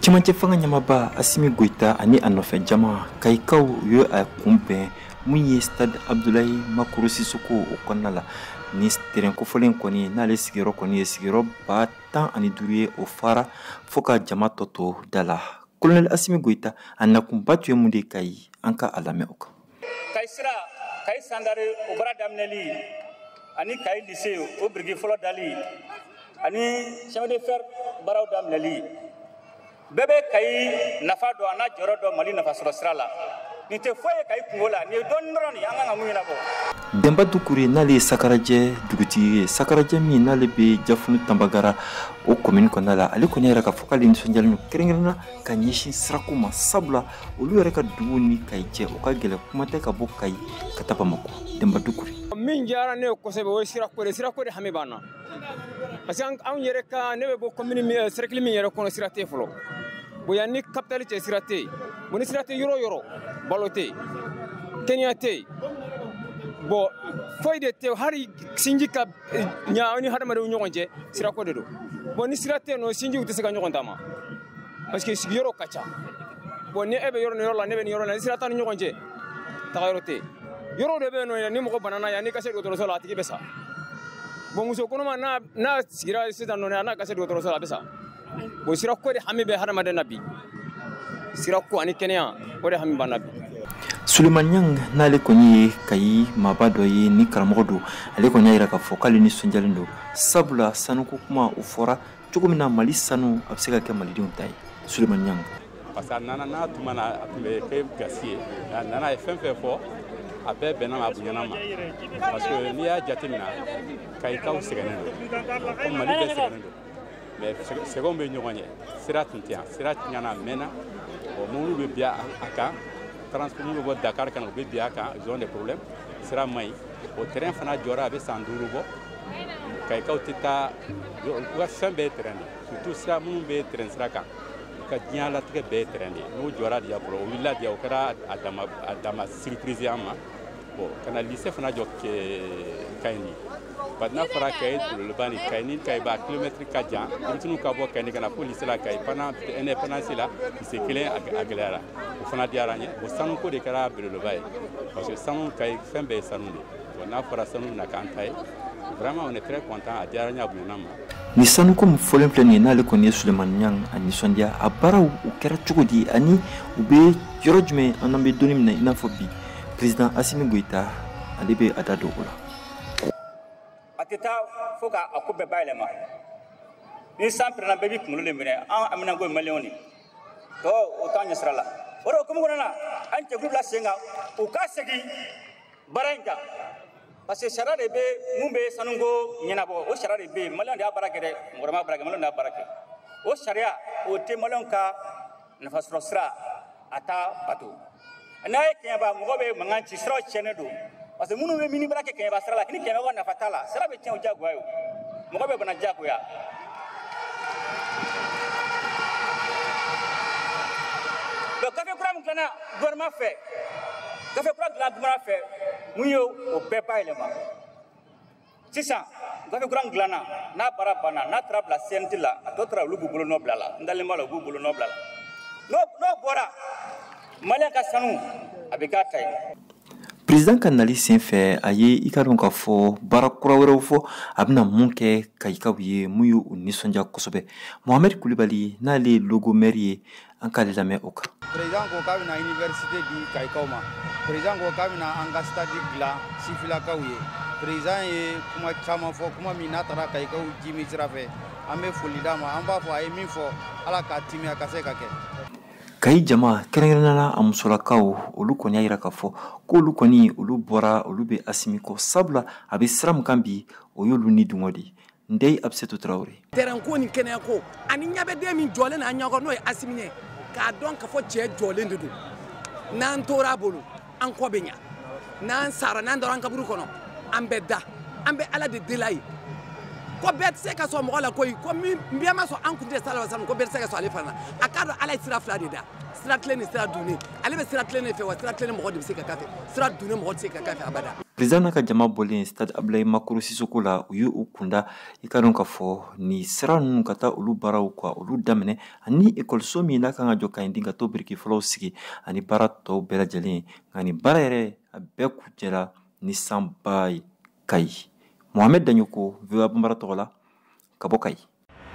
Cɛmancɛ fanga ɲɛmaaba Assimi Goïta ani a nɔfɛ jama Kayikaw u ye a kunbɛn mun ye stade Abdoulaye Makoro Sissoko o kɔnɔna la. Ni terrain kofɔlen kɔni n'ale sigiyɔrɔ kɔni ye sigiyɔrɔ 15 ye, o fara fo ka jama tɔ to da la. Colonel Assimi Goïta a nakunba tun ye mun de ye Kayi? An ka a lamɛn o kan. Kayi sira, Kayi Sangare o baara daminɛli ani Kayi lycée o biriki fɔlɔ dali ani chemin de fer baaraw daminɛli, bɛɛ bɛ Kayi nafa dɔn a n'a jɔyɔrɔ dɔn Mali nafasɔrɔ sira la. Nin tɛ foyi ye Kayi kungo la, nin ye dɔɔnin dɔrɔn de ye, an kan ka mun ɲɛnabɔ. Denba Dukure n'ale ye Sakarajɛ dugutigi ye, Sakarajɛ min n'ale bɛ Jafunu Tanbagara o commune kɔnɔna la, ale kɔni yɛrɛ k'a fɔ k'ale nisɔndiyalen don kɛrɛnkɛrɛnnenya ka ɲɛsin sirako ma, sabula olu yɛrɛ ka dugu ni Kayi cɛ o ka gɛlɛn, kuma tɛ ka bɔ Kayi ka taa Bamakɔ. Denba Dukure. Min diyara ne ye kosɛbɛ o ye sirako de ye, sirako de hami b'an na. Parce que anw yɛrɛ ka ne bɛ bɔ commune min, cercle min yɛrɛ kɔnɔ, sira tɛ fɔlɔ. Bon, yan ni capitale cɛ sira tɛ yen. Bon, ni sira tɛ yɔrɔ o yɔrɔ, balo tɛ yen, kɛnɛya tɛ yen. Bon, foyi de tɛ, hali sinji ka ɲa aw ni hadamadenw ɲɔgɔn cɛ, sirako de don. Bon, ni sira tɛ yen nɔ, sinjiw tɛ se ka ɲɔgɔn taama. Parce que sigiyɔrɔ ka ca. Bon, ni e bɛ yɔrɔ ni yɔrɔ la, ne bɛ nin yɔrɔ la, ni sira t'an ni ɲɔgɔn cɛ, taga yɔrɔ tɛ yen. Yɔrɔ de bɛ yen nɔ, ni mɔgɔ banana yan, n'i ka se dɔgɔtɔrɔso la, a tigi bɛ sa. Bon, muso kɔnɔma n'a sigira sisan nɔ, n'a ka se dɔgɔtɔrɔso la, a bɛ sa. Bon, sirako de hami bɛ hadamaden na bi. Sirako ani kɛnɛya, o de hami b'an na bi. Sulemani Ɲang n'ale kɔni ye Kayi maaba dɔ ye ni karamɔgɔ don, ale kɔni y'a yira k'a fɔ k'ale nisɔndiyalen don, sabula sanuko kuma o fɔra cogo min na, Mali sanu a bɛ se ka kɛ malidenw ta ye. Sulemani Ɲang. Parce que a nana n'a tuma na, a tun bɛ kɛ gasi ye, a nana a ye fɛn fɛn fɔ, a bɛɛ bɛnna ma, a bonyana ma. Parce que n'i y'a jateminɛ, Kayikaw sɛgɛnnen don, komi Mali bɛɛ sɛgɛnnen don. Mais sɛgɛnw bɛ ɲɔgɔn ɲɛ, sira tun tɛ yan, sira tiɲɛna a mɛnna. Bon, mobili bɛ bin a kan, transport minnu bɛ bɔ Dakar ka na, u bɛ bin a kan, ils ont des problèmes, sira man ɲi. O terrain fana jɔra, a bɛ san 5 bɔ. Kayikaw tɛ taa, u ka fɛn bɛɛ ye terrain de ye, surtout sira minnu bɛ terrain sira kan, u ka diɲɛlatigɛ bɛɛ ye terrain de ye. N'o jɔra de o wulila de, o kɛra a dama surprise an ma. Bon, ka na lycée fana jɔ Kayini. Bari n'a fɔra Kayi belebeleba ni Kayi ni Kayi ba kilomɛtiri ka jan, denmisɛnninw ka bɔ Kayi ka na fo lycée la Kayi pendant indépendance la, lycée kelen a gɛlɛyara. O fana diyara n ye. O sanuko de kɛra belebeleba ye. Parce que sanu Kayi fɛn bɛɛ ye sanu de ye. Bon, n'a fɔra sanu bɛna k'an ta ye, vraiment on est très content, a diyara n ye, a bonyana n ma. Ni sanuko min fɔlen filɛ nin ye, n'ale kɔni ye Sulemani Ɲang a nisɔndiya, a baaraw u kɛra cogo di ani u bɛ yɔrɔ jumɛn an n'an bɛ don min na i n'a fɔ bi, président Assimi Goïta ale bɛ a da don o la. A tɛ taa fo k'a ko bɛɛ bayɛlɛma. Ni san pɛrɛnna, bɛɛ b'i kunkolo de minɛ, an aminanko ye maliyɛnw de ye, tɔ o t'an ɲɛsira la. O de hukumu kɔnɔna na, an jɛkulu bila sen kan, u ka segin baara in kan. Parce que sariya de bɛ mun bɛ sanuko ɲɛnabɔ, o sariya de bɛ yen, maliyɛnw de y'a baara kɛ dɛ, mɔgɔ wɛrɛ m'a baara kɛ, maliyɛnw de y'a baara kɛ. O sariya o tɛ maliyɛnw ka nafasɔrɔ sira a t'a bato. N'a ye Kɛɲɛba mɔgɔ bɛ mankan ci, siraw tiɲɛnen don. Parce que minnu bɛ mini baara kɛ Kɛɲɛba sira la, ni Kɛɲɛba ka nafa t'a la, sira bɛ tiɲɛ o diyagoya ye o. Mɔgɔ bɛ bana diyagoya. Donc gafe kura min dilanna gouvernement fɛ, gafe kura dilanna gouvernement fɛ, mun ye o bɛɛ bayɛlɛma. Sisan gafe kura min dilanna, n'a baara banna, n'a taara bila CNT la, a tɔ taara olu b'u bolo nɔ bila la. N dalen b'a la, u b'u bolo nɔ bila la. N'o bɔra, Maliyɛn ka sanu a bɛ k'a ta ye. Président ka nali senfɛ, a ye i ka dɔn k'a fɔ baara kura wɛrɛw fɔ a bɛna mun kɛ Kayikaw ye, mun y'u nisɔndiya kosɛbɛ. Mohamed Kulibali n'ale ye logo maire ye, an k'ale lamɛn o kan. Président ko k'a bɛna université di Kayikaw ma. Président ko k'a bɛna an ka stade dilan sifilakaw ye. Président ye kuma caman fɔ, kuma min n'a taara Kayikaw ji min sira fɛ, an bɛ foli d'a ma, an b'a fɔ a ye min fɔ, Ala k'a timiya ka se ka kɛ. Kayi jama kɛrɛnkɛrɛnnenya la a musolakaw, olu kɔni y'a yira k'a fɔ k'olu kɔni olu bɔra, olu bɛ Asimi kɔ, sabula a bɛ sira min kan bi, o y'olu ni dungɔ de ye. Ndeye Absetou Traoré. Terrain ko ni kɛnɛya ko ani ɲɛ bɛ den min jɔlen n'a ɲɛkɔrɔ, n'o ye Asimi ye, k'a dɔn k'a fɔ cɛ jɔlen de don. N'an tora a bolo, an kɔ bɛ ɲa. N'an sara, n'an dara an kaburu kɔnɔ, an bɛ da, an bɛ Ala de deli a ye. Ko bɛɛ tɛ se ka sɔn mɔgɔ la koyi, ko min bɛɛ ma sɔn an kun tɛ sala wa ko bɛɛ tɛ se ka sɔn ale fana na. A k'a dɔn Ala ye sira fila de da, sira tilen ni sira dunnen. Ale bɛ sira tilen de fɛ, wa sira tilen mɔgɔ de bɛ se ka k'a fɛ, sira dunnen mɔgɔ tɛ se ka k'a fɛ abada. Président n'a ka jama bɔlen stade Abdoulaye Makoro Sissoko la, u ye u kunda i ka dɔn k'a fɔ nin sira ninnu ka taa olu baaraw ka olu daminɛ, ani ekɔliso min n'a kan ka jɔ Kayi ka to biriki fɔlɔw sigi, ani baara tɔw bɛɛ lajɛlen. Nka nin baara yɛrɛ, a bɛɛ kuncɛra ni sanba ye Kayi. Mohamed Dagnoko, VOA Bambara tɔgɔ la, ka bɔ Kayi.